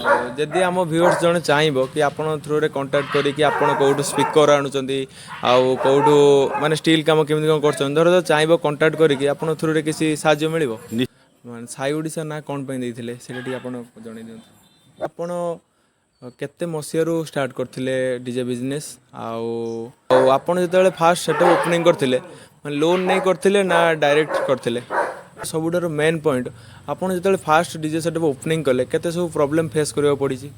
ଆଉ ଯଦି ଆମ ଭିଉଅର୍ସ ଜଣେ ଚାହିଁବ କି ଆପଣଙ୍କ ଥ୍ରୁରେ କଣ୍ଟାକ୍ଟ କରିକି ଆପଣ କେଉଁଠୁ ସ୍ପିକର ଆଣୁଛନ୍ତି ଆଉ କେଉଁଠୁ ମାନେ ଷ୍ଟିଲ୍ କାମ କେମିତି କ'ଣ କରୁଛନ୍ତି, ଧର ଚାହିଁବ କଣ୍ଟାକ୍ଟ କରିକି ଆପଣଙ୍କ ଥ୍ରୁରେ କିଛି ସାହାଯ୍ୟ ମିଳିବ? ମାନେ ସାଇ ଓଡ଼ିଶା ନାଁ କ'ଣ ପାଇଁ ଦେଇଥିଲେ, ସେଇଟା ଟିକେ ଆପଣ ଜଣେଇ ଦିଅନ୍ତୁ। ଆପଣ କେତେ ମସିହାରୁ ଷ୍ଟାର୍ଟ କରିଥିଲେ ଡିଜେ ବିଜନେସ୍? ଆଉ ଆପଣ ଯେତେବେଳେ ଫାଷ୍ଟ ସେଟଅପ୍ ଓପନିଂ କରିଥିଲେ, ମାନେ ଲୋନ୍ ନେଇ କରିଥିଲେ ନା ଡାଇରେକ୍ଟ କରିଥିଲେ? ସବୁଠାରୁ ମେନ୍ ପଏଣ୍ଟ, ଆପଣ ଯେତେବେଳେ ଫାଷ୍ଟ ଡିଜେ ସେଟଅପ୍ ଓପନିଂ କଲେ, କେତେ ସବୁ ପ୍ରୋବ୍ଲେମ୍ ଫେସ୍ କରିବାକୁ ପଡ଼ିଛି?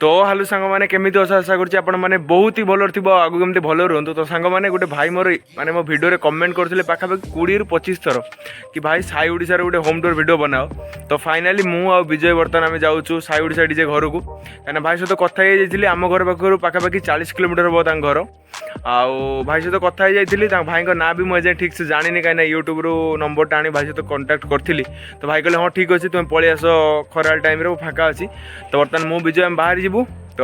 ତ ହାଲୋ ସାଙ୍ଗମାନେ, କେମିତି ଅଛ? ଆଶା କରୁଛି ଆପଣମାନେ ବହୁତ ହି ଭଲରେ ଥିବ, ଆଗକୁ ଏମିତି ଭଲ ରୁହନ୍ତୁ। ତ ସାଙ୍ଗମାନେ, ଗୋଟେ ଭାଇ ମୋର ମାନେ ମୋ ଭିଡ଼ିଓରେ କମେଣ୍ଟ କରିଥିଲେ ପାଖାପାଖି 20ରୁ 25 ଥର କି ଭାଇ, ସାଇ ଓଡ଼ିଶାର ଗୋଟେ ହୋମ୍ ଟୁର୍ ଭିଡ଼ିଓ ବନାଅ। ତ ଫାଇନାଲି ମୁଁ ଆଉ ବିଜୟ ବର୍ତ୍ତମାନ ଆମେ ଯାଉଛୁ ସାଇ ଓଡ଼ିଶା ଡିଜେ ଘରକୁ, କାହିଁକିନା ଭାଇ ସହିତ କଥା ହେଇଯାଇଥିଲି। ଆମ ଘର ପାଖରୁ ପାଖାପାଖି 40 କିଲୋମିଟର ହେବ ତାଙ୍କ ଘର। ଆଉ ଭାଇ ସହିତ କଥା ହେଇଯାଇଥିଲି। ତାଙ୍କ ଭାଇଙ୍କ ନାଁ ବି ମୁଁ ଏଯାଏଁ ଠିକ୍ ସେ ଜାଣିନି, କାହିଁକିନା ୟୁଟ୍ୟୁବରୁ ନମ୍ବରଟା ଆଣି ଭାଇ ସହିତ କଣ୍ଟାକ୍ଟ କରିଥିଲି। ତ ଭାଇ କହିଲେ, ହଁ ଠିକ୍ ଅଛି, ତୁମେ ପଳେଇ ଆସ, ଖରାବେଳ ଟାଇମ୍ରେ ମୁଁ ଫାଙ୍କା ଅଛି। ତ ବର୍ତ୍ତମାନ ମୁଁ ବିଜୟ ଆମେ ବାହାରି ଯିବୁ। ତ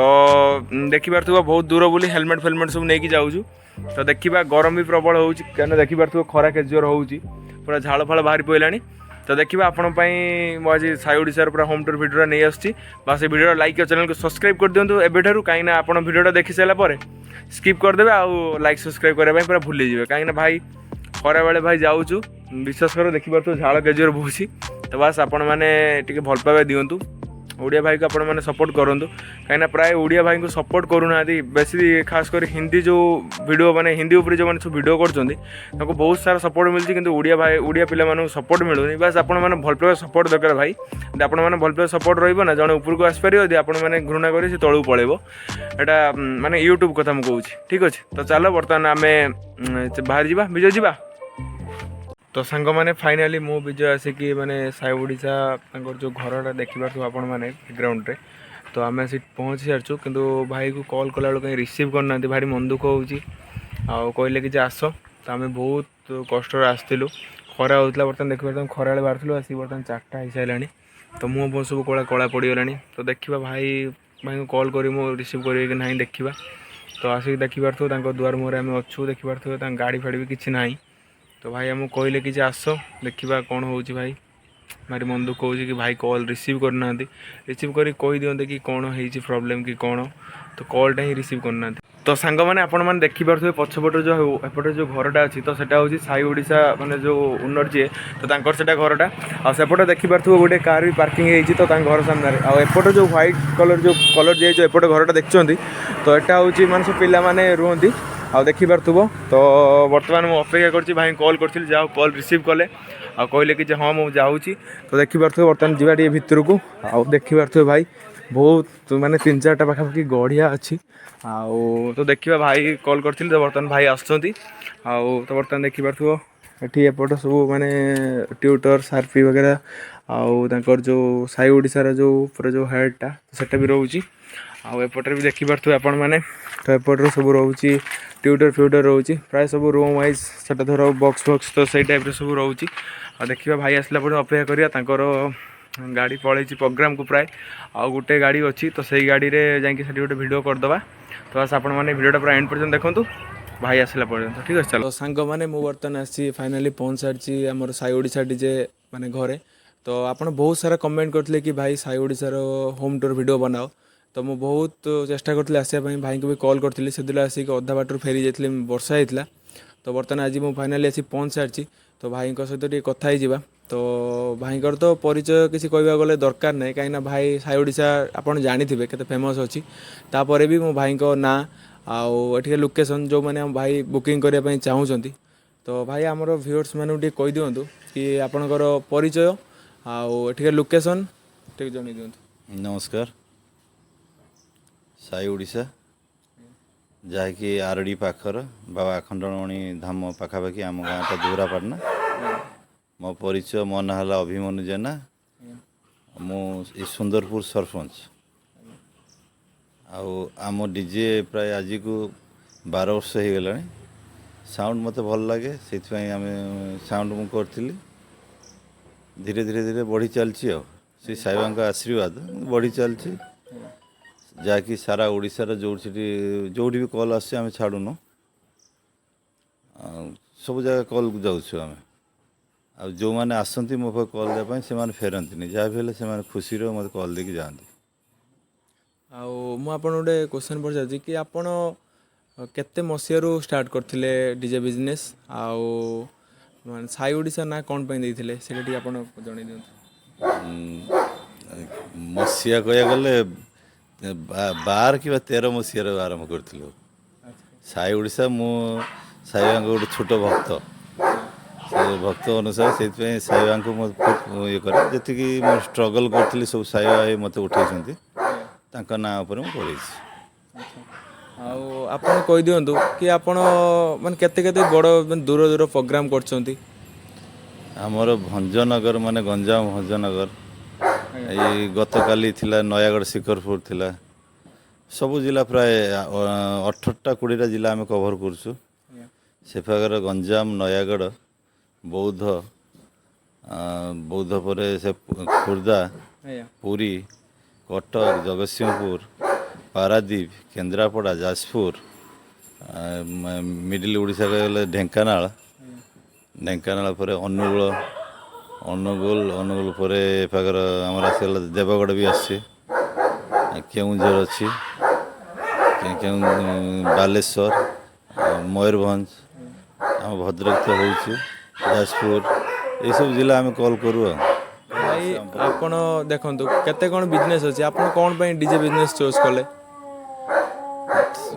ଦେଖିପାରୁଥିବ, ବହୁତ ଦୂର ବୋଲି ହେଲମେଟ୍ ଫେଲମେଟ୍ ସବୁ ନେଇକି ଯାଉଛୁ। ତ ଦେଖିବା, ଗରମ ବି ପ୍ରବଳ ହେଉଛି, କାହିଁକିନା ଦେଖିପାରୁଥିବ ଖରା କେତେ ଜୋର ହେଉଛି, ପୁରା ଝାଳ ଫାଳ ବାହାରି ପଡ଼ିଲାଣି। ତ ଦେଖିବା, ଆପଣଙ୍କ ପାଇଁ ମୁଁ ଆଜି ସାଇ ଓଡ଼ିଶାର ପୁରା ହୋମ୍ ଟୁର୍ ଭିଡ଼ିଓଟା ନେଇ ଆସୁଛି। ବା ସେ ଭିଡ଼ିଓଟା ଲାଇକ୍ ଆଉ ଚ୍ୟାନେଲକୁ ସବସ୍କ୍ରାଇବ୍ କରିଦିଅନ୍ତୁ ଏବେଠାରୁ, କାହିଁକିନା ଆପଣ ଭିଡ଼ିଓଟା ଦେଖି ସାରିଲା ପରେ ସ୍କିପ୍ କରିଦେବେ ଆଉ ଲାଇକ୍ ସବସ୍କ୍ରାଇବ୍ କରିବା ପାଇଁ ପୁରା ଭୁଲିଯିବେ। କାହିଁକିନା ଭାଇ ଖରାବେଳେ ଭାଇ ଯାଉଛୁ, ବିଶ୍ୱାସ କର, ଦେଖିପାରୁଥିବ ଝାଳ କେତେ ଜୋର ବହୁଛି। ତ ବାସ୍, ଆପଣମାନେ ଟିକେ ଭଲ ପାଇବା ଦିଅନ୍ତୁ, ଓଡ଼ିଆ ଭାଇକୁ ଆପଣମାନେ ସପୋର୍ଟ କରନ୍ତୁ, କାହିଁକିନା ପ୍ରାୟ ଓଡ଼ିଆ ଭାଇଙ୍କୁ ସପୋର୍ଟ କରୁନାହାନ୍ତି ବେଶୀ। ଖାସ କରି ହିନ୍ଦୀ ଯେଉଁ ଭିଡ଼ିଓ, ମାନେ ହିନ୍ଦୀ ଉପରେ ଯେଉଁମାନେ ସବୁ ଭିଡ଼ିଓ କରୁଛନ୍ତି, ତାଙ୍କୁ ବହୁତ ସାରା ସପୋର୍ଟ ମିଳୁଛି, କିନ୍ତୁ ଓଡ଼ିଆ ଭାଇ, ଓଡ଼ିଆ ପିଲାମାନଙ୍କୁ ସପୋର୍ଟ ମିଳୁନି। ବାସ୍, ଆପଣମାନେ ଭଲ ପାଇବା ସପୋର୍ଟ ଦରକାର ଭାଇ। ଯଦି ଆପଣମାନେ ଭଲ ପାଇବା ସପୋର୍ଟ ରହିବ ନା, ଜଣେ ଉପରକୁ ଆସିପାରିବ। ଯଦି ଆପଣମାନେ ଘୃଣା କରି, ସେ ତଳକୁ ପଳେଇବ। ଏଇଟା ମାନେ ୟୁଟ୍ୟୁବ୍ କଥା ମୁଁ କହୁଛି, ଠିକ୍ ଅଛି? ତ ଚାଲ, ବର୍ତ୍ତମାନ ଆମେ ବାହାରି ଯିବା। ବିଜୟ, ଯିବା। ତ ସାଙ୍ଗମାନେ, ଫାଇନାଲି ମୁଁ ବିଜୟ ଆସିକି ମାନେ ସାଇ ଓଡ଼ିଶା ତାଙ୍କର ଯେଉଁ ଘରଟା ଦେଖିପାରୁଥିବ ଆପଣମାନେ ବ୍ୟାକଗ୍ରାଉଣ୍ଡରେ, ତ ଆମେ ସେଠି ପହଞ୍ଚି ସାରିଛୁ। କିନ୍ତୁ ଭାଇକୁ କଲ୍ କଲାବେଳକୁ କାହିଁ ରିସିଭ୍ କରିନାହାନ୍ତି, ଭାରି ମନ ଦୁଃଖ ହେଉଛି। ଆଉ କହିଲେ କି ଯେ ଆସ। ତ ଆମେ ବହୁତ କଷ୍ଟରେ ଆସିଥିଲୁ, ଖରା ହେଉଥିଲା। ବର୍ତ୍ତମାନ ଦେଖିପାରୁଥିବ, ଖରାବେଳେ ବାହାରିଥିଲୁ, ଆସିକି ବର୍ତ୍ତମାନ 4ଟା ହେଇସାରିଲାଣି। ତ ମୁହଁ ଫୁହଁ ସବୁ କଳା କଳା ପଡ଼ିଗଲାଣି। ତ ଦେଖିବା, ଭାଇଙ୍କୁ କଲ୍ କରି ମୁଁ ରିସିଭ୍ କରିବେ କି ନାହିଁ ଦେଖିବା। ତ ଆସିକି ଦେଖିପାରୁଥିବ, ତାଙ୍କ ଦୁଆର ମୁହଁରେ ଆମେ ଅଛୁ। ଦେଖିପାରୁଥିବ, ତାଙ୍କ ଗାଡ଼ି ଫାଡ଼ି ବି କିଛି ନାହିଁ। ତ ଭାଇ ଆମକୁ କହିଲେ କି ଯେ ଆସ, ଦେଖିବା କ'ଣ ହେଉଛି। ଭାଇ ଭାରି ମନ ଦୁଃଖ ହେଉଛି କି ଭାଇ କଲ୍ ରିସିଭ୍ କରିନାହାନ୍ତି। ରିସିଭ୍ କରି କହିଦିଅନ୍ତେ କି କ'ଣ ହେଇଛି ପ୍ରୋବ୍ଲେମ୍ କି କ'ଣ, ତ କଲ୍ଟା ହିଁ ରିସିଭ୍ କରିନାହାନ୍ତି। ତ ସାଙ୍ଗମାନେ, ଆପଣମାନେ ଦେଖିପାରୁଥିବେ ପଛପଟରେ ଯେଉଁ ଏପଟେ ଯେଉଁ ଘରଟା ଅଛି, ତ ସେଟା ହେଉଛି ସାଇ ଓଡ଼ିଶା ମାନେ ଯେଉଁ ଓନର୍ ଯିଏ, ତ ତାଙ୍କର ସେଟା ଘରଟା। ଆଉ ସେପଟେ ଦେଖିପାରୁଥିବ, ଗୋଟେ କାର୍ ବି ପାର୍କିଂ ହେଇଛି ତ ତାଙ୍କ ଘର ସାମ୍ନାରେ। ଆଉ ଏପଟେ ଯେଉଁ ହ୍ୱାଇଟ୍ କଲର୍ ଯେଉଁ କଲର୍ ଦିଆଯାଇଛି, ଏପଟେ ଘରଟା ଦେଖୁଛନ୍ତି, ତ ଏଟା ହେଉଛି ମାନେ ସବୁ ପିଲାମାନେ ରୁହନ୍ତି। ଆଉ ଦେଖିପାରୁଥିବ, ତ ବର୍ତ୍ତମାନ ମୁଁ ଅପେକ୍ଷା କରିଛି, ଭାଇଙ୍କୁ କଲ୍ କରିଥିଲି, ଯାହା ହଉ କଲ୍ ରିସିଭ୍ କଲେ ଆଉ କହିଲେ କି ଯେ ହଁ, ମୁଁ ଯାଉଛି। ତ ଦେଖିପାରୁଥିବ, ବର୍ତ୍ତମାନ ଯିବା ଟିକେ ଭିତରକୁ। ଆଉ ଦେଖିପାରୁଥିବେ ଭାଇ, ବହୁତ ମାନେ ତିନି ଚାରିଟା ପାଖାପାଖି ଗଡ଼ିଆ ଅଛି। ଆଉ ତ ଦେଖିବା, ଭାଇ କଲ୍ କରିଥିଲି, ତ ବର୍ତ୍ତମାନ ଭାଇ ଆସୁଛନ୍ତି। ଆଉ ତ ବର୍ତ୍ତମାନ ଦେଖିପାରୁଥିବ, ଏଠି ଏପଟ ସବୁ ମାନେ ଟ୍ୱିଟର ସାର୍ପି ବଗେରା, ଆଉ ତାଙ୍କର ଯେଉଁ ସାଇ ଓଡ଼ିଶାର ଯେଉଁ ପୁରା ଯେଉଁ ହେଡ଼୍ଟା, ସେଟା ବି ରହୁଛି। ଆଉ ଏପଟରେ ବି ଦେଖିପାରୁଥିବେ ଆପଣମାନେ, ତ ଏପଟରେ ସବୁ ରହୁଛି, ଟ୍ୱିଟର ଫ୍ୟୁଟର ରହୁଛି, ପ୍ରାୟ ସବୁ ରୁମ୍ ୱାଇଜ୍ ସେଟା ଧର ବକ୍ସ ଫକ୍ସ, ତ ସେଇ ଟାଇପ୍ର ସବୁ ରହୁଛି। ଆଉ ଦେଖିବା, ଭାଇ ଆସିଲା ପରେ ଅପେକ୍ଷା କରିବା। ତାଙ୍କର ଗାଡ଼ି ପଳେଇଛି ପ୍ରୋଗ୍ରାମକୁ ପ୍ରାୟ, ଆଉ ଗୋଟେ ଗାଡ଼ି ଅଛି, ତ ସେଇ ଗାଡ଼ିରେ ଯାଇକି ସେଠି ଗୋଟେ ଭିଡ଼ିଓ କରିଦେବା। ତ ବାସ୍, ଆପଣମାନେ ଭିଡ଼ିଓଟା ପୁରା ଏଣ୍ଡ ପର୍ଯ୍ୟନ୍ତ ଦେଖନ୍ତୁ, ଭାଇ ଆସିଲା ପର୍ଯ୍ୟନ୍ତ। ଠିକ୍ ଅଛି, ଚାଲ। ତ ସାଙ୍ଗମାନେ, ମୁଁ ବର୍ତ୍ତମାନ ଆସି ଫାଇନାଲି ପହଞ୍ଚି ସାରିଛି ଆମର ସାଇ ଓଡ଼ିଶା ଡିଜେ ମାନେ ଘରେ। ତ ଆପଣ ବହୁତ ସାରା କମେଣ୍ଟ କରିଥିଲେ କି ଭାଇ, ସାଇ ଓଡ଼ିଶାର ହୋମ୍ ଟୁର୍ ଭିଡ଼ିଓ ବନାଅ। ତ ମୁଁ ବହୁତ ଚେଷ୍ଟା କରିଥିଲି ଆସିବା ପାଇଁ, ଭାଇଙ୍କୁ ବି କଲ୍ କରିଥିଲି। ସେଦିନ ଆସିକି ଅଧା ବାଟରୁ ଫେରି ଯାଇଥିଲି, ବର୍ଷା ହେଇଥିଲା। ତ ବର୍ତ୍ତମାନ ଆଜି ମୁଁ ଫାଇନାଲି ଆସି ପହଞ୍ଚି ସାରିଛି। ତ ଭାଇଙ୍କ ସହିତ ଟିକେ କଥା ହେଇଯିବା। ତ ଭାଇଙ୍କର ତ ପରିଚୟ କିଛି କହିବାକୁ ଗଲେ ଦରକାର ନାହିଁ, କାହିଁକିନା ଭାଇ ସାଇ ଓଡ଼ିଶା ଆପଣ ଜାଣିଥିବେ କେତେ ଫେମସ୍ ଅଛି। ତାପରେ ବି ମୋ ଭାଇଙ୍କ ନାଁ ଆଉ ଏଠିକା ଲୋକେସନ୍, ଯେଉଁମାନେ ଆମ ଭାଇ ବୁକିଂ କରିବା ପାଇଁ ଚାହୁଁଛନ୍ତି, ତ ଭାଇ ଆମର ଭିଉଅର୍ସ ମାନଙ୍କୁ ଟିକେ କହିଦିଅନ୍ତୁ କି ଆପଣଙ୍କର ପରିଚୟ ଆଉ ଏଠିକା ଲୋକେସନ୍ ଟିକେ ଜଣାଇ ଦିଅନ୍ତୁ। ନମସ୍କାର। ସାଇ ଓଡ଼ିଶା, ଯାହାକି ଆରଡ଼ି ପାଖର ବାବା ଆଖଣ୍ଡଳମଣି ଧାମ ପାଖାପାଖି, ଆମ ଗାଁଟା ଦୁରାପାଟଣା। ମୋ ପରିଚୟ, ମୋ ନାଁ ହେଲା ଅଭିମନ୍ୟୁ ଜେନା। ମୁଁ ଏ ସୁନ୍ଦରପୁର ସରପଞ୍ଚ। ଆଉ ଆମ ଡିଜେ ପ୍ରାୟ ଆଜିକୁ 12 ବର୍ଷ ହେଇଗଲାଣି। ସାଉଣ୍ଡ ମୋତେ ଭଲ ଲାଗେ, ସେଇଥିପାଇଁ ଆମେ ସାଉଣ୍ଡ ମୁଁ କରିଥିଲି। ଧୀରେ ଧୀରେ ଧୀରେ ବଢ଼ି ଚାଲିଛି ଆଉ ସେ ସାଇବାଙ୍କ ଆଶୀର୍ବାଦ ବଢ଼ି ଚାଲିଛି, ଯାହାକି ସାରା ଓଡ଼ିଶାର ଯେଉଁଠି ସେଠି ଯେଉଁଠି ବି କଲ୍ ଆସୁଛି, ଆମେ ଛାଡ଼ୁନୁ। ଆଉ ସବୁ ଜାଗା କଲ୍କୁ ଯାଉଛୁ ଆମେ। ଆଉ ଯେଉଁମାନେ ଆସନ୍ତି ମୋ ପାଖକୁ କଲ୍ ଦେବା ପାଇଁ, ସେମାନେ ଫେରନ୍ତିନି। ଯାହା ବି ହେଲେ ସେମାନେ ଖୁସିରେ ମୋତେ କଲ୍ ଦେଇକି ଯାଆନ୍ତି। ଆଉ ମୁଁ ଆପଣଙ୍କୁ ଗୋଟେ କ୍ୱେଶ୍ଚନ୍ ପଚାରୁଛି କି ଆପଣ କେତେ ମସିହାରୁ ଷ୍ଟାର୍ଟ କରିଥିଲେ ଡିଜେ ବିଜନେସ୍, ଆଉ ମାନେ ସାଇ ଓଡ଼ିଶା ନାଁ କ'ଣ ପାଇଁ ଦେଇଥିଲେ, ସେଇଟା ଟିକେ ଆପଣ ଜଣେଇ ଦିଅନ୍ତୁ। ମସିହା କହିବାକୁ ଗଲେ 12 କିମ୍ବା 13 ମସିହାରୁ ଆରମ୍ଭ କରିଥିଲୁ ସାଇ ଓଡ଼ିଶା। ମୁଁ ସାଇବାବାଙ୍କ ଗୋଟେ ଛୋଟ ଭକ୍ତ। ସେ ଭକ୍ତ ଅନୁସାରେ ସେଇଥିପାଇଁ ସାଇବାବାଙ୍କୁ ମୁଁ ଖୁବ୍ ଇଏ କରେ। ଯେତିକି ମୁଁ ଷ୍ଟ୍ରଗଲ୍ କରିଥିଲି, ସବୁ ସାଇବାବା ହିଁ ମୋତେ ଉଠେଇଛନ୍ତି। ତାଙ୍କ ନାଁ ଉପରେ ମୁଁ ପଢ଼ିଛି। ଆଉ ଆପଣ କହିଦିଅନ୍ତୁ କି ଆପଣ ମାନେ କେତେ କେତେ ବଡ଼, ମାନେ ଦୂର ଦୂର ପ୍ରୋଗ୍ରାମ୍ କରିଛନ୍ତି? ଆମର ଭଞ୍ଜନଗର, ମାନେ ଗଞ୍ଜାମ ଭଞ୍ଜନଗର, ଏଇ ଗତକାଲି ଥିଲା ନୟାଗଡ଼ ଶିଖରପୁର ଥିଲା। ସବୁ ଜିଲ୍ଲା, ପ୍ରାୟ 18ଟା 20ଟା ଜିଲ୍ଲା ଆମେ କଭର୍ କରୁଛୁ। ସେପାଖରେ ଗଞ୍ଜାମ, ନୟାଗଡ଼, ବୌଦ୍ଧ, ବୌଦ୍ଧ ପରେ ସେ ଖୋର୍ଦ୍ଧା, ପୁରୀ, କଟକ, ଜଗତସିଂହପୁର, ପାରାଦ୍ୱୀପ, କେନ୍ଦ୍ରାପଡ଼ା, ଯାଜପୁର, ମିଡ଼ିଲ୍ ଓଡ଼ିଶା କହିବାକୁ ଗଲେ ଢେଙ୍କାନାଳ, ଢେଙ୍କାନାଳ ପରେ ଅନୁଗୁଳ, ଅନୁଗୁଳ ପରେ ପାଖର ଆମର ଆସିଗଲା ଦେବଗଡ଼ ବି ଆସିଛି, କେଉଁଝର ଅଛି, କେଉଁ ବାଲେଶ୍ୱର, ଆଉ ମୟୂରଭଞ୍ଜ, ଆମ ଭଦ୍ରକ ତ ହେଉଛି, ଯାଜପୁର, ଏଇସବୁ ଜିଲ୍ଲା ଆମେ କଲ୍ କରୁ ଆଉ। ଭାଇ, ଆପଣ ଦେଖନ୍ତୁ କେତେ କ'ଣ ବିଜନେସ୍ ଅଛି, ଆପଣ କ'ଣ ପାଇଁ ଡିଜେ ବିଜନେସ୍ ଚୁଜ୍ କଲେ?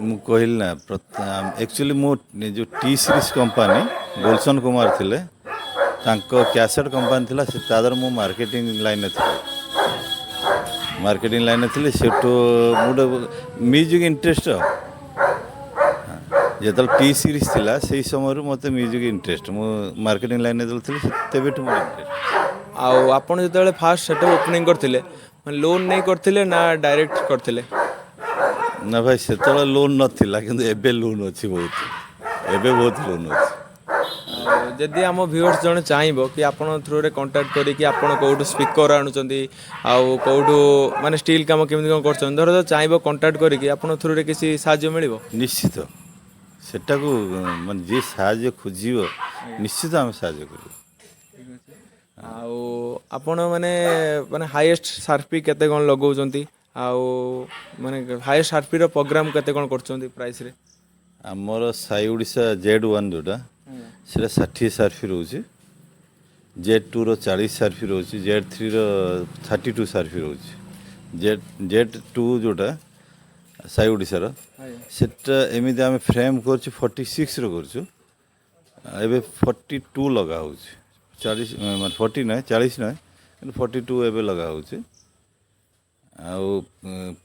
ମୁଁ କହିଲି ନା, ଆକ୍ଚୁଆଲି ମୁଁ ଯେଉଁ ଟି ସିରିଜ୍ କମ୍ପାନୀ, ଗୁଲଶନ କୁମାର ଥିଲେ, ତାଙ୍କ କ୍ୟାସେଟ୍ କମ୍ପାନୀ ଥିଲା। ସେ ତା ଦ୍ୱାରା ମୁଁ ମାର୍କେଟିଂ ଲାଇନ୍ରେ ଥିଲି। ମାର୍କେଟିଂ ଲାଇନ୍ରେ ଥିଲି, ସେଠୁ ମୁଁ ଗୋଟେ ମ୍ୟୁଜିକ୍ ଇଣ୍ଟରେଷ୍ଟ ଆଉ। ଯେତେବେଳେ ଟି ସିରିଜ୍ ଥିଲା, ସେଇ ସମୟରୁ ମୋତେ ମ୍ୟୁଜିକ୍ ଇଣ୍ଟରେଷ୍ଟ। ମୁଁ ମାର୍କେଟିଂ ଲାଇନ୍ରେ ଯେତେବେଳେ ଥିଲି, ତେବେଠୁ ମୋର ଇଣ୍ଟରେଷ୍ଟ। ଆଉ ଆପଣ ଯେତେବେଳେ ଫାଷ୍ଟ ସେଟଅପ୍ ଓପନିଂ କରିଥିଲେ, ମାନେ ଲୋନ୍ ନେଇ କରିଥିଲେ ନା ଡାଇରେକ୍ଟ କରିଥିଲେ? ନା ଭାଇ, ସେତେବେଳେ ଲୋନ୍ ନଥିଲା, କିନ୍ତୁ ଏବେ ଲୋନ୍ ଅଛି ବହୁତ। ଏବେ ବହୁତ ଲୋନ୍ ଅଛି। ଆଉ ଯଦି ଆମ ଭିଉଅର୍ସ ଜଣେ ଚାହିଁବ କି ଆପଣ ଥ୍ରୁରେ କଣ୍ଟାକ୍ଟ କରିକି ଆପଣ କେଉଁଠୁ ସ୍ପିକର ଆଣୁଛନ୍ତି ଆଉ କେଉଁଠୁ ମାନେ ଷ୍ଟିଲ୍ କାମ କେମିତି କ'ଣ କରୁଛନ୍ତି, ଧର ଚାହିଁବ କଣ୍ଟାକ୍ଟ କରିକି, ଆପଣଙ୍କ ଥ୍ରୁରେ କିଛି ସାହାଯ୍ୟ ମିଳିବ? ନିଶ୍ଚିତ। ସେଟାକୁ ମାନେ ଯିଏ ସାହାଯ୍ୟ ଖୋଜିବ, ନିଶ୍ଚିତ ଆମେ ସାହାଯ୍ୟ କରିବୁ। ଆଉ ଆପଣ ମାନେ ହାଇଏଷ୍ଟ ସାର୍ପି କେତେ କ'ଣ ଲଗାଉଛନ୍ତି, ଆଉ ମାନେ ହାଇଏଷ୍ଟ ସାର୍ପିର ପ୍ରୋଗ୍ରାମ୍ କେତେ କ'ଣ କରୁଛନ୍ତି ପ୍ରାଇସ୍ରେ? ଆମର ସାଇ ଓଡ଼ିଶା ଜେଡ୍ 1 ଯେଉଁଟା, ସେଇଟା 60 ସାର୍ଫି ରହୁଛି। ଜେଡ୍ 2ର 40 ସାର୍ଫି ରହୁଛି। ଜେଡ୍ 3ର 32 ସାର୍ଫି ରହୁଛି। ଜେଡ୍ 2 ଯେଉଁଟା ସାଇ ଓଡ଼ିଶାର, ସେଟା ଏମିତି ଆମେ ଫ୍ରେମ୍ କରୁଛୁ, 46ର କରୁଛୁ। ଏବେ 42 ଲଗା ହେଉଛି। 40 ମାନେ 40 ନୁହେଁ, 40 ନୁହେଁ, କିନ୍ତୁ 42 ଏବେ ଲଗା ହେଉଛି। ଆଉ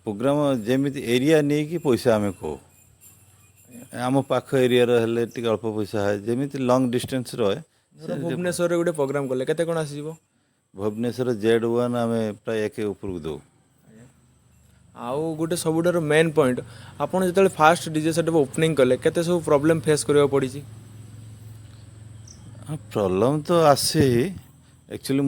ପ୍ରୋଗ୍ରାମ ଯେମିତି ଏରିଆ ନେଇକି ପଇସା ଆମେ କହୁ। ଆମ ପାଖ ଏରିଆର ହେଲେ ଟିକେ ଅଳ୍ପ ପଇସା ହୁଏ, ଯେମିତି ଲଙ୍ଗ୍ ଡିଷ୍ଟାନ୍ସ ରହେ। ଧର ଭୁବନେଶ୍ୱରରେ ଗୋଟେ ପ୍ରୋଗ୍ରାମ୍ କଲେ କେତେ କ'ଣ ଆସିଯିବ? ଭୁବନେଶ୍ୱର ଜେଡ୍ 1 ଆମେ ପ୍ରାୟ 1 ଉପରକୁ ଦେଉ। ଆଉ ଗୋଟେ ସବୁଠାରୁ ମେନ୍ ପଏଣ୍ଟ, ଆପଣ ଯେତେବେଳେ ଫାଷ୍ଟ ଡିଜେ ସେଟଅପ୍ ଓପନିଂ କଲେ, କେତେ ସବୁ ପ୍ରୋବ୍ଲେମ୍ ଫେସ୍ କରିବାକୁ ପଡ଼ିଛି? ହଁ, ପ୍ରୋବ୍ଲେମ୍ ତ ଆସେ ହିଁ। ଆକ୍ଚୁଆଲି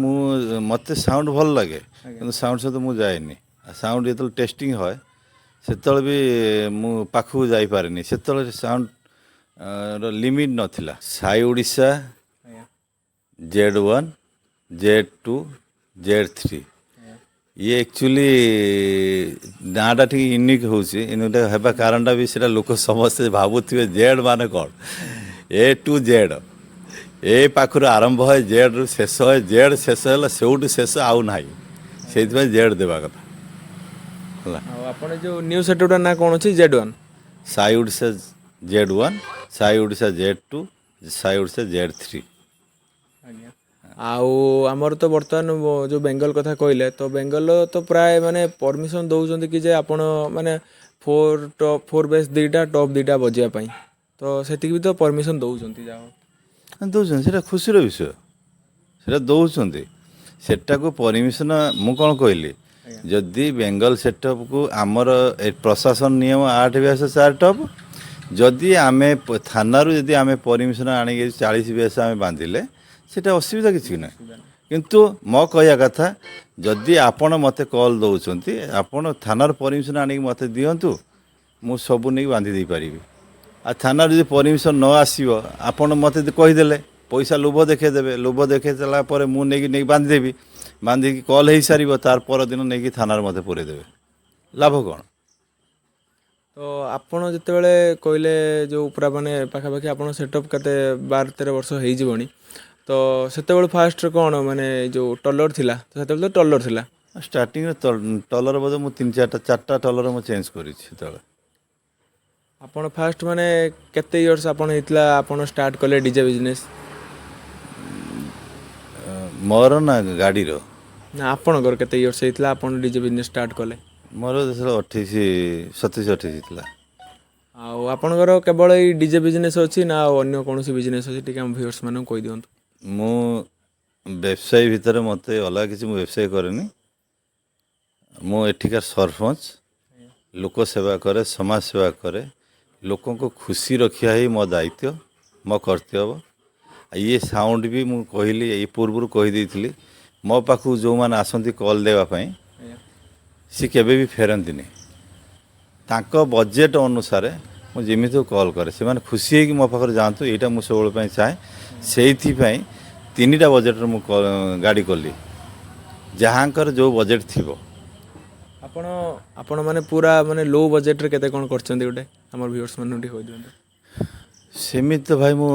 ମୋତେ ସାଉଣ୍ଡ ଭଲ ଲାଗେ, କିନ୍ତୁ ସାଉଣ୍ଡ ସହିତ ମୁଁ ଯାଏନି। ଆଉ ସାଉଣ୍ଡ ଯେତେବେଳେ ଟେଷ୍ଟିଂ ହୁଏ, ସେତେବେଳେ ବି ମୁଁ ପାଖକୁ ଯାଇପାରେନି। ସେତେବେଳେ ସାଉଣ୍ଡ ର ଲିମିଟ୍ ନଥିଲା। Sai Odisha Z 1, Z 2, Z 3, ଇଏ ଆକ୍ଚୁଆଲି ନାଁଟା ଟିକେ ୟୁନିକ୍ ହେଉଛି। ୟୁନିକ୍ ହେବା କାରଣଟା ବି ସେଇଟା ଲୋକ ସମସ୍ତେ ଭାବୁଥିବେ ଜେଡ୍ ମାନେ କ'ଣ। ଏ ଟୁ ଜେଡ୍, ଏ ପାଖରୁ ଆରମ୍ଭ ହୁଏ, ଜେଡ୍ରୁ ଶେଷ ହୁଏ। ଜେଡ୍ ଶେଷ ହେଲା, ସେଇଠୁ ଶେଷ, ଆଉ ନାହିଁ। ସେଇଥିପାଇଁ ଜେଡ୍ ଦେବା କଥା ହେଲା। ଆଉ ଆପଣ ଯେଉଁ ନ୍ୟୁ ସେଟଅପ୍ଟା ନାଁ କ'ଣ ଅଛି, Z 1? Sai Odisha Z 1, Sai Odisha Z 2, Sai Odisha Z 3। ଆଜ୍ଞା, ଆଉ ଆମର ତ ବର୍ତ୍ତମାନ ଯେଉଁ ବେଙ୍ଗଲ କଥା କହିଲେ, ତ ବେଙ୍ଗଲର ତ ପ୍ରାୟ ମାନେ ପରମିସନ୍ ଦେଉଛନ୍ତି କି ଯେ ଆପଣ ମାନେ ଫୋର୍ ଟପ୍, ଫୋର୍ ବେସ୍ ଦୁଇଟା, ଟପ୍ ଦୁଇଟା ବଜିବା ପାଇଁ, ତ ସେତିକି ବି ତ ପରମିସନ୍ ଦେଉଛନ୍ତି, ଯାହା ହଉ। ଦେଉଛନ୍ତି, ସେଇଟା ଖୁସିର ବିଷୟ। ସେଇଟା ଦେଉଛନ୍ତି, ସେଟାକୁ ପରମିସନ୍। ମୁଁ କ'ଣ କହିଲି, ଯଦି ବେଙ୍ଗଲ ସେଟଅପ୍କୁ ଆମର ଏ ପ୍ରଶାସନ ନିୟମ 8 ବ୍ୟାସ 4 ଟପ୍, ଯଦି ଆମେ ଥାନାରୁ ଯଦି ଆମେ ପରମିସନ୍ ଆଣିକି 40 ବ୍ୟାସ ଆମେ ବାନ୍ଧିଲେ, ସେଇଟା ଅସୁବିଧା କିଛି ନାହିଁ। କିନ୍ତୁ ମୋ କହିବା କଥା, ଯଦି ଆପଣ ମୋତେ କଲ୍ ଦେଉଛନ୍ତି, ଆପଣ ଥାନାର ପରମିସନ୍ ଆଣିକି ମୋତେ ଦିଅନ୍ତୁ, ମୁଁ ସବୁ ନେଇକି ବାନ୍ଧି ଦେଇପାରିବି। ଆଉ ଥାନାରୁ ଯଦି ପରମିସନ୍ ନ ଆସିବ, ଆପଣ ମୋତେ ଯଦି କହିଦେଲେ, ପଇସା ଲୋଭ ଦେଖେଇଦେବେ। ଲୋଭ ଦେଖେଇ ଦେଲା ପରେ ମୁଁ ନେଇକି ବାନ୍ଧିଦେବି। ବାନ୍ଧିକି କଲ୍ ହେଇସାରିବ, ତାର ପରଦିନ ନେଇକି ଥାନାରେ ମୋତେ ପୁରେଇ ଦେବେ। ଲାଭ କ'ଣ? ତ ଆପଣ ଯେତେବେଳେ କହିଲେ ଯେଉଁ ପୁରା ମାନେ ପାଖାପାଖି ଆପଣ ସେଟଅପ୍ କେତେ 12-13 ବର୍ଷ ହେଇଯିବଣି, ତ ସେତେବେଳେ ଫାଷ୍ଟ କ'ଣ ମାନେ ଯେଉଁ ଟଲର ଥିଲା, ତ ସେତେବେଳେ ତ ଟଲର ଥିଲା। ଷ୍ଟାର୍ଟିଂରେ ଟଲର ବୋଧେ ମୁଁ ତିନି ଚାରିଟା ଚାରିଟା ଟଲର ମୁଁ ଚେଞ୍ଜ କରିଛି ସେତେବେଳେ। ଆପଣ ଫାଷ୍ଟ ମାନେ କେତେ ଇୟର୍ସ ଆପଣ ହେଇଥିଲା ଆପଣ ଷ୍ଟାର୍ଟ କଲେ ଡିଜେ ବିଜନେସ୍? ମୋର ନା ଗାଡ଼ିର? ନା, ଆପଣଙ୍କର କେତେ ଇୟର୍ସ ହେଇଥିଲା ଆପଣ ଡିଜେ ବିଜନେସ୍ ଷ୍ଟାର୍ଟ କଲେ? ମୋର ଯେତେବେଳେ 28, 27, 28 ଥିଲା। ଆଉ ଆପଣଙ୍କର କେବଳ ଏଇ ଡିଜେ ବିଜନେସ୍ ଅଛି ନା ଆଉ ଅନ୍ୟ କୌଣସି ବିଜନେସ୍ ଅଛି, ଟିକେ ଆମ ଭିଉଅର୍ସ ମାନଙ୍କୁ କହିଦିଅନ୍ତୁ। ମୁଁ ବ୍ୟବସାୟୀ ଭିତରେ ମୋତେ ଅଲଗା କିଛି ମୁଁ ବ୍ୟବସାୟ କରେନି। ମୁଁ ଏଠିକାର ସରପଞ୍ଚ, ଲୋକ ସେବା କରେ, ସମାଜ ସେବା କରେ। ଲୋକଙ୍କୁ ଖୁସି ରଖିବା ହିଁ ମୋ ଦାୟିତ୍ୱ, ମୋ କର୍ତ୍ତବ୍ୟ। ଆଉ ଇଏ ସାଉଣ୍ଡ ବି ମୁଁ କହିଲି, ଏଇ ପୂର୍ବରୁ କହିଦେଇଥିଲି, ମୋ ପାଖକୁ ଯେଉଁମାନେ ଆସନ୍ତି କଲ୍ ଦେବା ପାଇଁ, ସେ କେବେ ବି ଫେରନ୍ତିନି। ତାଙ୍କ ବଜେଟ୍ ଅନୁସାରେ ମୁଁ ଯେମିତି କଲ୍ କରେ, ସେମାନେ ଖୁସି ହେଇକି ମୋ ପାଖରେ ଯାଆନ୍ତୁ, ଏଇଟା ମୁଁ ସବୁବେଳେ ପାଇଁ ଚାହେଁ। ସେଇଥିପାଇଁ ତିନିଟା ବଜେଟ୍ରେ ମୁଁ ଗାଡ଼ି କଲି, ଯାହାଙ୍କର ଯେଉଁ ବଜେଟ୍ ଥିବ। ଆପଣ ମାନେ ପୁରା ମାନେ ଲୋ ବଜେଟ୍ରେ କେତେ କ'ଣ କରିଛନ୍ତି ଗୋଟେ ଆମର ଭିଉଅର୍ସ ମାନଙ୍କୁ ଟିକେ କହିଦିଅନ୍ତୁ। ସେମିତି ତ ଭାଇ ମୁଁ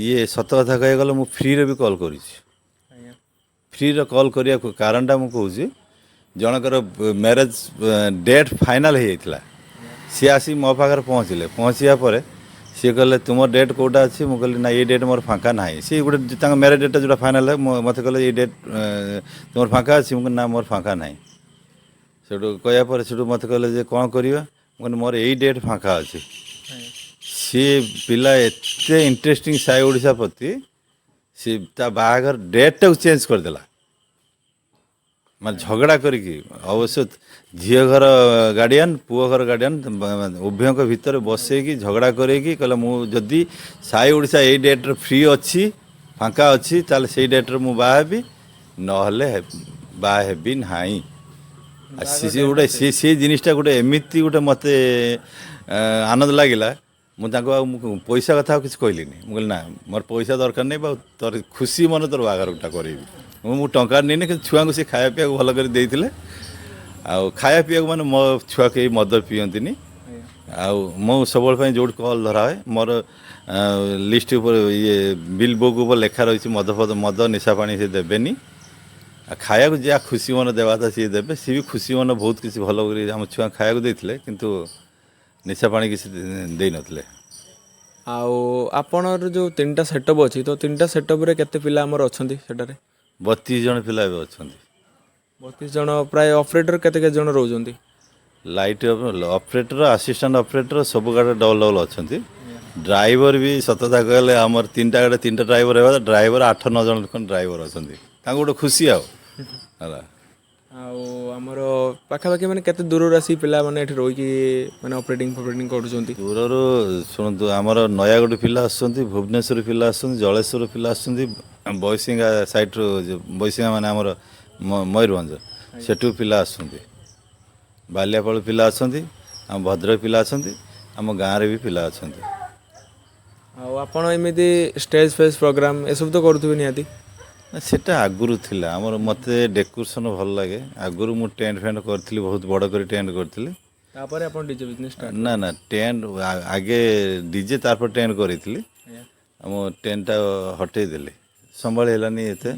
ଇଏ ସତ କଥା କହିବାକୁ ଗଲେ ମୁଁ ଫ୍ରିରେ ବି କଲ୍ କରିଛି। ଫ୍ରିରେ କଲ୍ କରିବାକୁ କାରଣଟା ମୁଁ କହୁଛି, ଜଣଙ୍କର ମ୍ୟାରେଜ୍ ଡେଟ୍ ଫାଇନାଲ୍ ହେଇଯାଇଥିଲା। ସିଏ ଆସିକି ମୋ ପାଖରେ ପହଞ୍ଚିଲେ। ପହଞ୍ଚିବା ପରେ ସିଏ କହିଲେ, ତୁମ ଡେଟ୍ କେଉଁଟା ଅଛି? ମୁଁ କହିଲି, ନା, ଏଇ ଡେଟ୍ ମୋର ଫାଙ୍କା ନାହିଁ। ସିଏ ଗୋଟେ ତାଙ୍କ ମ୍ୟାରେଜ୍ ଡେଟ୍ଟା ଯେଉଁଟା ଫାଇନାଲ୍, ମୋତେ କହିଲେ, ଏଇ ଡେଟ୍ ତୁମର ଫାଙ୍କା ଅଛି? ମୁଁ କହିଲି, ନା, ମୋର ଫାଙ୍କା ନାହିଁ। ସେଠୁ କହିବା ପରେ ସେଠୁ ମୋତେ କହିଲେ ଯେ କ'ଣ କରିବା? ମୁଁ କହିଲି, ମୋର ଏଇ ଡେଟ୍ ଫାଙ୍କା ଅଛି। ସିଏ ପିଲା ଏତେ ଇଣ୍ଟରେଷ୍ଟିଂ ସାଇ ଓଡ଼ିଶା ପ୍ରତି, ସେ ତା ବାହାଘର ଡେଟ୍ଟାକୁ ଚେଞ୍ଜ କରିଦେଲା, ମାନେ ଝଗଡ଼ା କରିକି। ଅବଶ୍ୟ ଝିଅ ଘର ଗାର୍ଡ଼ିଆନ୍, ପୁଅ ଘର ଗାର୍ଡ଼ିଆନ୍, ଉଭୟଙ୍କ ଭିତରେ ବସେଇକି ଝଗଡ଼ା କରେଇକି କହିଲା, ମୁଁ ଯଦି ସାଇ ଓଡ଼ିଶା ଏଇ ଡେଟ୍ରେ ଫ୍ରି ଅଛି, ଫାଙ୍କା ଅଛି, ତାହେଲେ ସେଇ ଡେଟ୍ରେ ମୁଁ ବାହା ହେବି, ନହେଲେ ବାହା ହେବି ନାହିଁ। ଆଉ ସେ ଗୋଟେ ସେ ଜିନିଷଟା ଗୋଟେ ଏମିତି ଗୋଟେ ମୋତେ ଆନନ୍ଦ ଲାଗିଲା। ମୁଁ ତାଙ୍କୁ ଆଉ ମୁଁ ପଇସା କଥା ଆଉ କିଛି କହିଲିନି। ମୁଁ କହିଲି, ନା, ମୋର ପଇସା ଦରକାର ନାହିଁ ବା, ତୋର ଖୁସି ମନେ ତୋର ବାହାଘରଟା କରିବି। ମୁଁ ଟଙ୍କା ନେଇନି, କିନ୍ତୁ ଛୁଆଙ୍କୁ ସେ ଖାଇବା ପିଇବାକୁ ଭଲ କରି ଦେଇଥିଲେ। ଆଉ ଖାଇବା ପିଇବାକୁ ମାନେ ମୋ ଛୁଆ କେହି ମଦ ପିଅନ୍ତିନି। ଆଉ ମୁଁ ସବୁବେଳେ ପାଇଁ ଯେଉଁଠି କଲ୍ ଧରା ହୁଏ, ମୋର ଲିଷ୍ଟ ଉପରେ, ଇଏ ବିଲ୍ ବୁକ୍ ଉପରେ ଲେଖା ରହିଛି, ମଦ ଫଦ, ମଦ ନିଶା ପାଣି ସେ ଦେବେନି। ଆଉ ଖାଇବାକୁ ଯାହା ଖୁସି ମନ ଦେବା କଥା ସିଏ ଦେବେ। ସିଏ ବି ଖୁସି ମନ ବହୁତ କିଛି ଭଲ କରି ଆମ ଛୁଆ ଖାଇବାକୁ ଦେଇଥିଲେ, କିନ୍ତୁ ନିଶା ପାଣି କିଛି ଦେଇନଥିଲେ। ଆଉ ଆପଣଙ୍କର ଯେଉଁ ତିନିଟା ସେଟଅପ୍ ଅଛି, ତ ତିନିଟା ସେଟଅପ୍ରେ କେତେ ପିଲା ଆମର ଅଛନ୍ତି ସେଠାରେ? 32 ଜଣ ପିଲା ଏବେ ଅଛନ୍ତି। 32 ଜଣ। ପ୍ରାୟ ଅପରେଟର କେତେ କେତେ ଜଣ ରହୁଛନ୍ତି? ଲାଇଟ୍ ଅପରେଟର, ଆସିଷ୍ଟାଣ୍ଟ ଅପରେଟର ସବୁ ଗାଡ଼ିରେ ଡବଲ୍ ଡବଲ୍ ଅଛନ୍ତି। ଡ୍ରାଇଭର ବି ସତ କଥା କହିଲେ ଆମର ତିନିଟା ଗାଡ଼ି ତିନିଟା ଡ୍ରାଇଭର ହେବା, ଡ୍ରାଇଭର 8-9 ଜଣ ଖଣ୍ଡେ ଡ୍ରାଇଭର ଅଛନ୍ତି। ତାଙ୍କୁ ଗୋଟେ ଖୁସି ଆଉ ହେଲା। ଆଉ ଆମର ପାଖାପାଖି ମାନେ କେତେ ଦୂରରୁ ଆସି ପିଲାମାନେ ଏଠି ରହିକି ମାନେ ଅପରେଟିଂ ଫପରେଟିଂ କରୁଛନ୍ତି? ଦୂରରୁ ଶୁଣନ୍ତୁ, ଆମର ନୟାଗଡ଼ ପିଲା ଆସୁଛନ୍ତି, ଭୁବନେଶ୍ୱର ପିଲା ଆସୁଛନ୍ତି, ଜଳେଶ୍ୱର ପିଲା ଆସୁଛନ୍ତି, ବୈଶିଙ୍ଗା ସାଇଡ଼ରୁ, ବୈଶିଙ୍ଗା ମାନେ ଆମର ମୟୂରଭଞ୍ଜ, ସେଠୁ ପିଲା ଆସୁଛନ୍ତି, ବାଲିଆପାଳ ପିଲା ଅଛନ୍ତି, ଆମ ଭଦ୍ରକ ପିଲା ଅଛନ୍ତି, ଆମ ଗାଁରେ ବି ପିଲା ଅଛନ୍ତି। ଆଉ ଆପଣ ଏମିତି ଷ୍ଟେଜ୍ ଫେଜ୍ ପ୍ରୋଗ୍ରାମ୍ ଏସବୁ ତ କରୁଥିବେ ନିହାତି? ନା, ସେଟା ଆଗରୁ ଥିଲା ଆମର। ମୋତେ ଡେକୋରେସନ୍ ଭଲ ଲାଗେ। ଆଗରୁ ମୁଁ ଟେଣ୍ଟ ଫେଣ୍ଟ କରିଥିଲି, ବହୁତ ବଡ଼ କରି ଟେଣ୍ଟ କରିଥିଲି। ତାପରେ ଆପଣ ଡିଜେ ବିଜନେସ୍ ଷ୍ଟାର୍ଟ? ନା ନା, ଟେଣ୍ଟ ଆଗେ ଡିଜେ, ତାପରେ ଟେଣ୍ଟ କରିଥିଲି। ଆଉ ମୁଁ ଟେଣ୍ଟଟା ହଟେଇ ଦେଲି, ସମ୍ଭାଳି ହେଲାନି ଏତେ।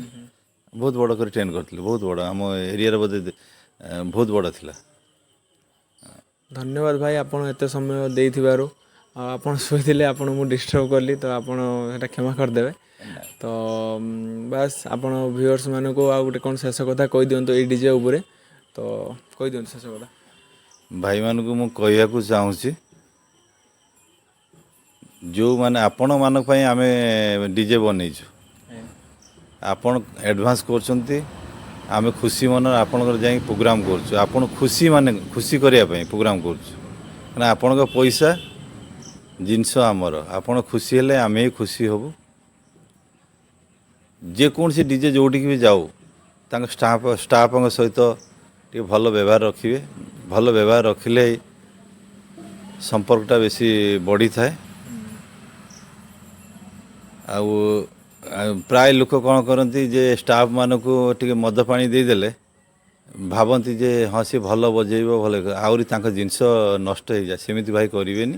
ବହୁତ ବଡ଼ କରି ଟେଣ୍ଟ କରିଥିଲି, ବହୁତ ବଡ଼, ଆମ ଏରିଆରେ ବୋଧେ ବହୁତ ବଡ଼ ଥିଲା। ଧନ୍ୟବାଦ ଭାଇ, ଆପଣ ଏତେ ସମୟ ଦେଇଥିବାରୁ। ଆଉ ଆପଣ ଶୋଇଥିଲେ, ଆପଣଙ୍କୁ ମୁଁ ଡିଷ୍ଟର୍ବ କଲି, ତ ଆପଣ ସେଇଟା କ୍ଷମା କରିଦେବେ। ତ ବାସ୍, ଆପଣ ଭିଉଅର୍ସ ମାନଙ୍କୁ ଆଉ ଗୋଟେ କ'ଣ ଶେଷ କଥା କହିଦିଅନ୍ତୁ ଏଇ ଡିଜେ ଉପରେ, ତ କହିଦିଅନ୍ତୁ ଶେଷ କଥା। ଭାଇମାନଙ୍କୁ ମୁଁ କହିବାକୁ ଚାହୁଁଛି, ଯେଉଁମାନେ ଆପଣମାନଙ୍କ ପାଇଁ ଆମେ ଡିଜେ ବନେଇଛୁ, ଆପଣ ଆଡ଼ଭାନ୍ସ କରୁଛନ୍ତି, ଆମେ ଖୁସି ମନରେ ଆପଣଙ୍କର ଯାଇକି ପ୍ରୋଗ୍ରାମ୍ କରୁଛୁ। ଆପଣ ଖୁସି ମାନେ ଖୁସି କରିବା ପାଇଁ ପ୍ରୋଗ୍ରାମ୍ କରୁଛୁ, କାରଣ ଆପଣଙ୍କ ପଇସା ଜିନିଷ ଆମର। ଆପଣ ଖୁସି ହେଲେ ଆମେ ହିଁ ଖୁସି ହେବୁ। ଯେକୌଣସି ଡିଜେ ଯେଉଁଠିକି ବି ଯାଉ, ତାଙ୍କ ଷ୍ଟାଫଙ୍କ ସହିତ ଟିକେ ଭଲ ବ୍ୟବହାର ରଖିବେ। ଭଲ ବ୍ୟବହାର ରଖିଲେ ସମ୍ପର୍କଟା ବେଶୀ ବଢ଼ିଥାଏ। ଆଉ ଆଉ ପ୍ରାୟ ଲୋକ କ'ଣ କରନ୍ତି ଯେ ଷ୍ଟାଫ୍ମାନଙ୍କୁ ଟିକେ ମଦ ପାଣି ଦେଇଦେଲେ ଭାବନ୍ତି ଯେ ହଁ ସେ ଭଲ ବଜେଇବ, ଭଲ, ଆହୁରି ତାଙ୍କ ଜିନିଷ ନଷ୍ଟ ହେଇଯାଏ। ସେମିତି ଭାଇ କରିବେନି।